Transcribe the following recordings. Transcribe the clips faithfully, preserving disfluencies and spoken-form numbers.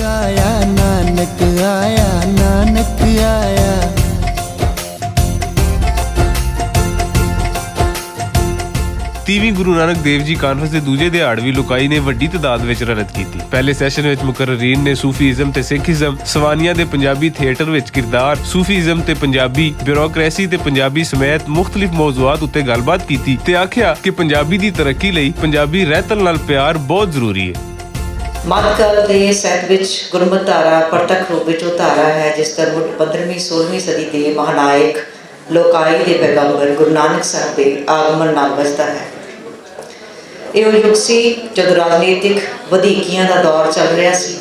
آیا نانک، آیا نانک، آیا۔ تیویں گرو نانک دیو جی کانفرنس دے دوجے دھیاڑ وی لوکائی نے وڈی تعداد وچ رنت کیتی۔ پہلے سیشن وچ مقررین نے صوفی ازم تے سکھ ازم، سوانیاں دے پنجابی تھیٹر وچ کردار، صوفی ازم تے پنجابی بیوروکریسی تے پنجابی سمیت مختلف موضوعات اتے گل بات کیتی تے آکھیا کہ پنجابی دی ترقی لئی پنجابی رہتل نال پیار بہت ضروری ہے۔ مدکل دے سہت وچ گرمت دھارا پرتک روپ وچ او دھارا ہے جس دا مڈ پندرہویں سولہویں صدی دے مہانائک لوکائی دے پیغمبر گرو نانک صاحب دے آگمن نال وجدا ہے۔ ایہو یوگ سی جدوں راجنیتک ودھیکیاں دا دور چل رہیا سی۔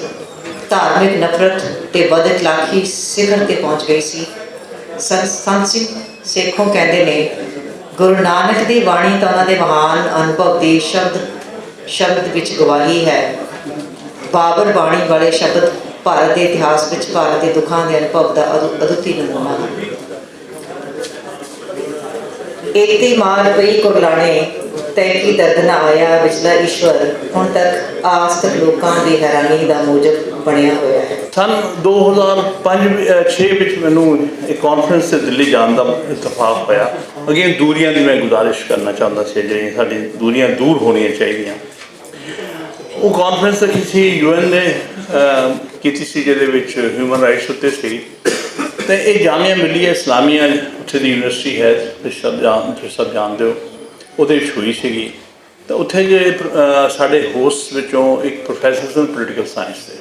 دھارمک نفرت تے ود اخلاقی سکھر تے پہنچ گئی سی۔ سنسکرت سکھوں کہندے نے، گرو نانک دی بانی تاں انہاں دے مہان انوبھو دی شبد شبد وچ گواہی ہے۔ بابر بانی والے شبد بھارت دے اتہاس وچ بھارت دے دکھاں دے انوبھو دا ادوتی نمونہ ہے۔ ایک تے مار پئی کرلانے تینکی درد نہ آیا وچلا ایشور ہن تک آس تک لوکاں دی حیرانی دا موجب بنیا ہویا ہے۔ سن دو ہزار پنج چھ وچ مینوں ایک کانفرنس تے دلی جان دا اتفاق ہویا۔ اگین دوریاں دی میں گزارش کرنا چاہندا سی جڑیاں ساڈی دوریاں دور ہونیاں چاہیدیاں۔ وہ کانفرنس رکھی سی یو این نے کیتی سی جہدے وچ ہیومن رائٹس اتے سی۔ تے اے جامعہ ملیہ اسلامیہ اتھے دی یونیورسٹی ہے، تساں سب جان دے ہو، اودے وچ ہوئی سیگی۔ تے اتھے جے ساڈے ہوسٹ وچوں ایک پروفیسر سن پولیٹیکل سائنس دے،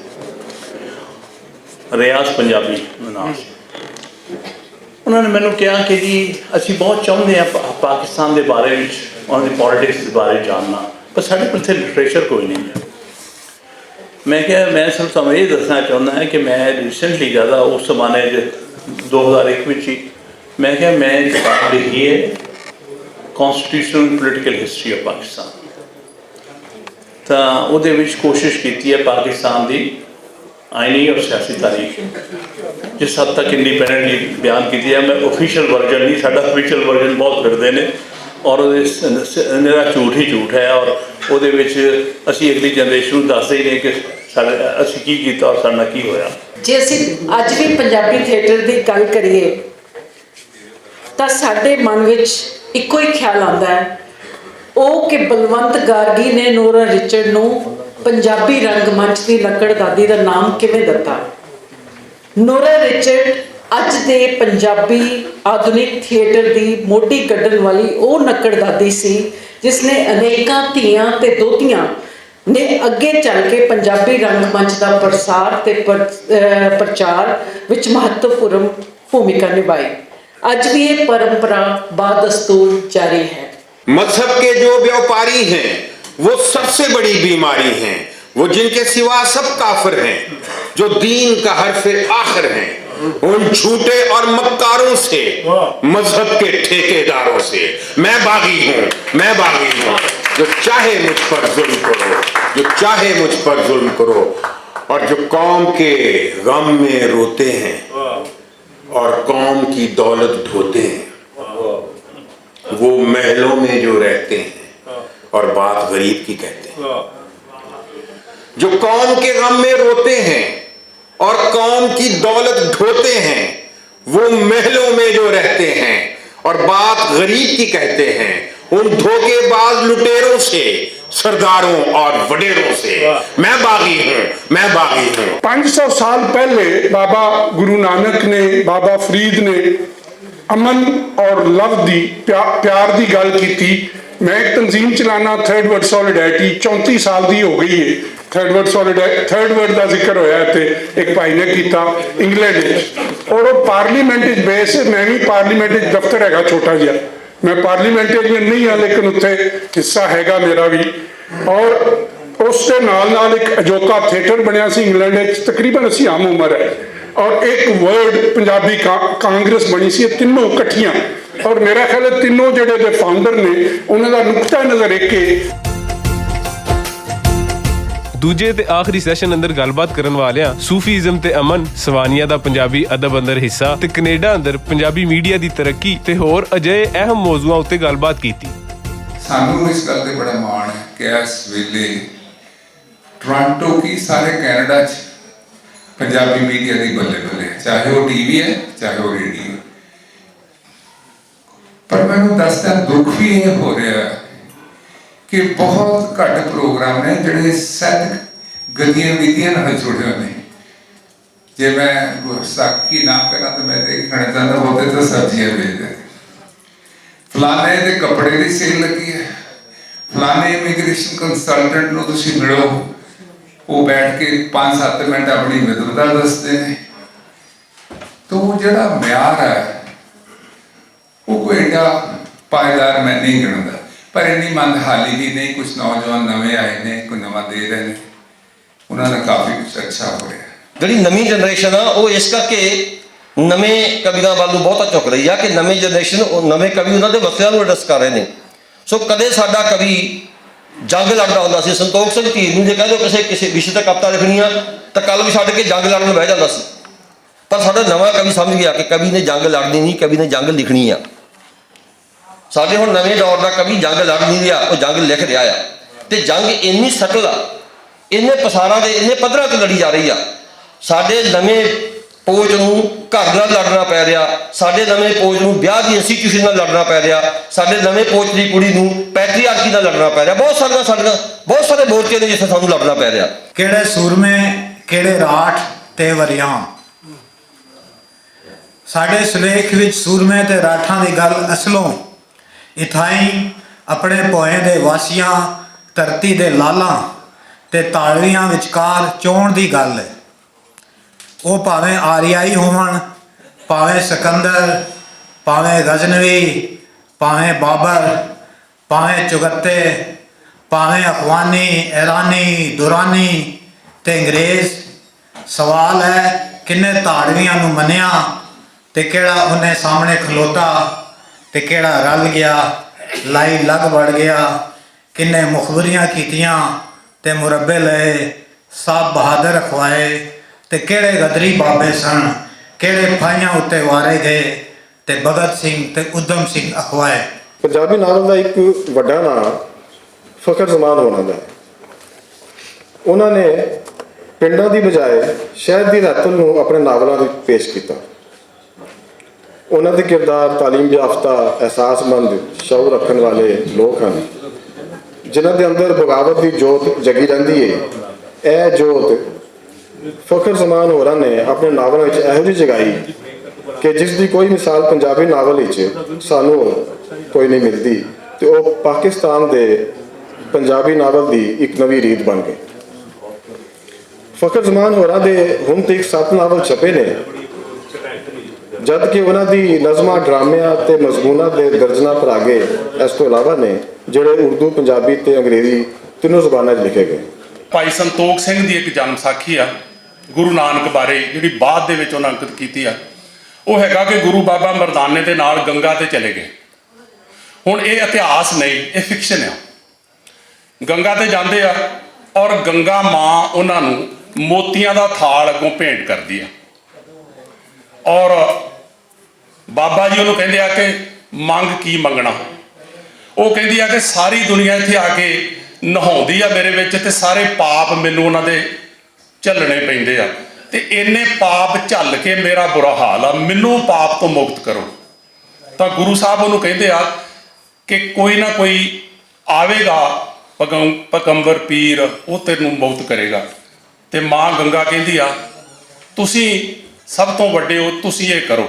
ریاض پنجابی انہاں ناں سی۔ انہاں نے مینوں کہیا کہ جی، اسی بہت چاہندے ہاں پاکستان دے بارے وچ، انہاں دی پالیٹکس دے بارے وچ جاننا، پر ساڈے کول اتھے لٹریچر کوئی نہیں ہے۔ میں کہیا میں صرف تہانوں ایہہ دسنا چاہندا ہاں کہ میں ریسنٹلی زیادہ اس زمانے دے دو ہزار اک وچ ہی میں کہیا میں کتاب لکھی ہے، کانسٹیٹیوشنل پولیٹیکل ہسٹری آف پاکستان۔ تاں اوہدے وچ کوشش کیتی ہے پاکستان دی آئینی اور سیاسی تاریخ جس حد تک انڈیپینڈنٹلی بیان کیتی ہے۔ میں آفیشل ورژن نہیں، ساڈا آفیشل ورژن بہت پھردے نے اور اوہدے وچ نرا جھوٹ ہی جھوٹ ہے اور اوہدے وچ اسی اگلی جنریشن نوں دسدے ہی نہیں کہ اسی کی کیتا اور ساڈا کی ہویا۔ جے اسی اج وی پنجابی تھیٹر دی گل کریے تاں ساڈے من وچ اکو ہی خیال آندا ہے، او کہ بلونت گارگی نے نورا رچرڈ نوں پنجابی رنگ منچ دی نکڑ دادی دا نام کیویں دتا؟ نورا رچرڈ اج دے پنجابی آدھونک تھیٹر دی موڈی کڈن والی او نکڑ دادی سی، جس نے انیکاں دھیاں تے دوتیاں نے اگے چل کے پنجابی رنگ منچ دا پرسار تے پرچار وچ مہتوپورن بھومکا نبھائی۔ اج وی ایہہ پرمپرا بادستور جاری ہے۔ مذہب کے جو بیوپاری ہیں، وہ سب سے بڑی بیماری ہیں۔ وہ جن کے سوا سب کافر ہیں، جو دین کا حرف آخر ہیں۔ ان جھوٹے اور مکاروں سے، مذہب کے ٹھیکیداروں سے میں باغی ہوں۔ میں باغی ہوں۔ جو چاہے مجھ پر ظلم کرو، جو چاہے مجھ پر ظلم کرو، اور جو قوم کے غم میں روتے ہیں اور قوم کی دولت ڈھوتے ہیں، وہ محلوں میں جو رہتے ہیں اور بات غریب کی کہتے ہیں۔ جو قوم کے غم میں روتے ہیں اور قوم کی دولت ڈھوتے ہیں، وہ محلوں میں جو رہتے ہیں اور بات غریب کی کہتے ہیں، ان دھوکے باز لٹیروں سے، سرداروں اور وڈیروں سے میں باغی ہوں۔ میں باغی ہوں۔ پنج سو سال پہلے بابا گرو نانک نے، بابا فرید نے امن اور لو دی پیار دی گل کیتی۔ میں ایک تنظیم چلانا، تھرڈ ورلڈ سالیڈیٹی، چونتی سال دی ہو گئی ہے۔ تھرڈ ورلڈ سالیڈیٹی، تھرڈ ورلڈ دا ذکر ہویا ہے تے ایک بھائی نے کیتا انگلینڈ وچ، اور وہ پارلیمنٹ وچ بیس ہے۔ میں بھی پارلیمنٹ وچ دفتر ہے گا چھوٹا جہا، میں پارلیمنٹ وچ نہیں ہاں لیکن اتھے حصہ ہے گا میرا بھی۔ اور اس دے نال نال ایک اجوکا تھیٹر بنیا سی انگلینڈ وچ، تقریبا اسی عام عمر ہے۔ اور ایک ورلڈ پنجابی کانگریس بنی سی، تینوں کٹھیاں۔ اور میرا خیال ہے تینوں جڑے دے فاؤنڈر نے، انہاں دا نقطہ نظر ایک ہے۔ دوجے تے آخری سیشن اندر گل بات کرن والیاں صوفی ازم تے امن سوانیہ دا پنجابی ادب اندر حصہ تے کینیڈا اندر پنجابی میڈیا دی ترقی تے ہور اجہے اہم موضوعاں اتے گل بات کیتی۔ سانوں اس گل تے بڑا ماڑ ہے کہ اس ویلے ٹورانٹو کی سارے کینیڈا چ پنجابی میڈیا دی بلے بلے، چاہے وہ ٹی وی ہے، چاہے وہ ریڈیو۔ پر مینوں دسدا دکھ بھی یہ ہو رہا ہے کہ بہت گھٹ پروگرام نے جڑے صحت گتیاں ودیاں نال جڑے ہوئے نے۔ جے میں گستاخی نہ کراں تو میں تے کھانا چاہتا ہوتے تو سبزیاں بیچ دے۔ فلانے دے کپڑے دی سیل لگی ہے، فلانے امیگریشن کنسلٹنٹ نو تسی ملو، وہ بیٹھ کے پانچ سات منٹ اپنی مدد دستے نے۔ تو وہ جڑا معیار ہے، وہ کوئی ایڈا پائیدار میں نہیں گندا۔ پر انی مند حالی بھی نہیں، کچھ نوجوان نویں آئے نے، کوئی نواں دے رہے نے، انہاں نے کافی کچھ اچھا ہو رہا ہے۔ جڑی نویں جنریشن آ، وہ اس کر کے نویں کبیراں والوں بہت چک رہی آ کہ نویں جنریشن، نویں کبی انہاں دے مسئلے نوں ایڈریس کر رہے نے۔ سو کدے ساڈا کبی جنگ لڑدا ہوندا سی، سنتوخ سنگھ تیر نوں جے کہہ دو کسے کسے وشے تے کپتا لکھنی آ، تاں کل بھی ساڈے کے جنگ لڑن بہ جاندا سی۔ پر ساڈا نواں کبھی سمجھ گیا کہ کبھی نے جنگ لڑنی نہیں، کبھی نے جنگ لکھنی آ۔ ساڈے ہن نویں دور دا کبھی جنگ لڑ نہیں رہیا، وہ جنگ لکھ رہیا آ۔ تے جنگ اینی سٹل آ، اینے پساراں دے اینے پدراں تے لڑی جا رہی آ۔ ساڈے نویں پوچ نوں گھر نال لڑنا پے رہیا، ساڈے نویں پوچ نوں بیاہ دی انسٹیٹیوشن نال لڑنا پے رہیا، ساڈے نویں پوچ دی کڑی نوں پیٹریارکی نال لڑنا پے رہیا۔ بہت ساریاں ساڈیاں بہت سارے مورچے نے جس نال سانوں لڑنا پے رہیا۔ کہڑے سورمے، کہڑے راٹھ تے وریاں۔ ساڈے سلیکھ وچ سورمے تے راٹھاں دی گل اصلوں اتھائیں اپنے پوئیں دے واسیاں، دھرتی دے لالاں تے تاڑویاں وچکار چون دی گل ہے۔ او پاویں آریائی ہون، پاویں سکندر، پاویں غزنوی، پاویں بابر، پاویں چگتے، پاویں افغانی، ایرانی، دورانی تے انگریز، سوال ہے کنے تاڑویاں نوں منیا تے کیڑا انہیں سامنے کھلوتا تے کیڑا رل گیا، لائی لگ بڑ گیا، کنے مخبریاں کیتیاں تے مربے لئے، سب بہادر اکھوائے تے کیڑے غدری بابے سن، کیڑے پھائیاں اتے وارے گئے تے بھگت سنگھ تے ادھم سنگھ اکھوائے۔ پنجابی ناول دا اک وڈا ناں فخر زمان ہونا دا ہے۔ انہاں نے پنڈاں دی بجائے شہر دی رہتل نوں اپنے ناولاں وچ پیش کیتا۔ انہاں دے کردار تعلیم یافتہ، احساس مند، شعور رکھن والے لوک ہن، جنہاں دے اندر بغاوت دی جوت جگی رہندی ہے۔ اے جوت فخر زمان ہوراں نے اپنے ناول وچ ایہو جی جگائی کہ جس دی کوئی مثال پنجابی ناول وچ سانوں کوئی نہیں ملدی، تے او پاکستان دے پنجابی ناول دی اک نوی ریت بن گئی۔ فخر زمان ہوراں دے ہن تک ست ناول چھپے نے، جد کہ انہاں دی نظماں، ڈرامیاں تے مضموناں دے درجناں پراگے اس توں علاوہ نے، جڑے اردو، پنجابی تے انگریزی تینوں زباناں 'چ لکھے گئے۔ بھائی سنتوخ سنگھ دی اک جنم ساکھی آ، گرو نانک بارے، جڑی بعد دے وچ انہاں انکت کیتی آ۔ او ہے گا کہ گرو بابا مردانے دے نال گنگا تے چلے گئے۔ ہن ایہہ اتہاس نہیں، ایہہ فکشن آ۔ گنگا تے جاندے آ اور گنگا ماں انہاں نوں موتیاں دا تھال اگوں بھینٹ کردی آ۔ اور بابا جی انہوں کہندے آ کہ منگ کی منگنا؟ او کہندی آ کہ ساری دنیا اتھے آ کے نہاؤندی آ میرے وچ، تے سارے پاپ مینوں انہاں دے جھلنے پیندے آ، تے اینے پاپ جھل کے میرا برا حال آ، مینوں پاپ توں مکت کرو۔ تاں گرو صاحب انہوں کہندے آ کہ کوئی نہ کوئی آوے گا، پگم- پگمبر پیر، او تینوں مکت کرے گا۔ تے ماں گنگا کہندی آ، تسی سب توں وڈے ہو، تسی اے کرو۔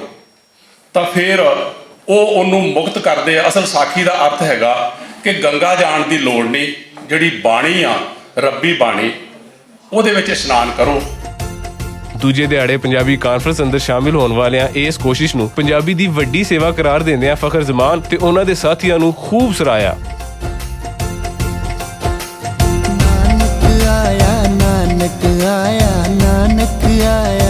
تاں فیر او اونوں مکت کردے آ۔ اصل ساکھی دا ارتھ ہے گا کہ گنگا جان دی لوڑ نہیں، جڑی بانی آ، ربی بانی، او دے وچ اشنان کرو۔ دوجے دیہاڑے پنجابی کانفرنس اندر شامل ہون والیاں اس کوشش نوں پنجابی دی وڈی سیوا قرار دیندیاں فخر زمان تے انہاں دے ساتھیاں نوں خوب سراہیا۔ نانک آیا، نانک آیا، نانک آیا۔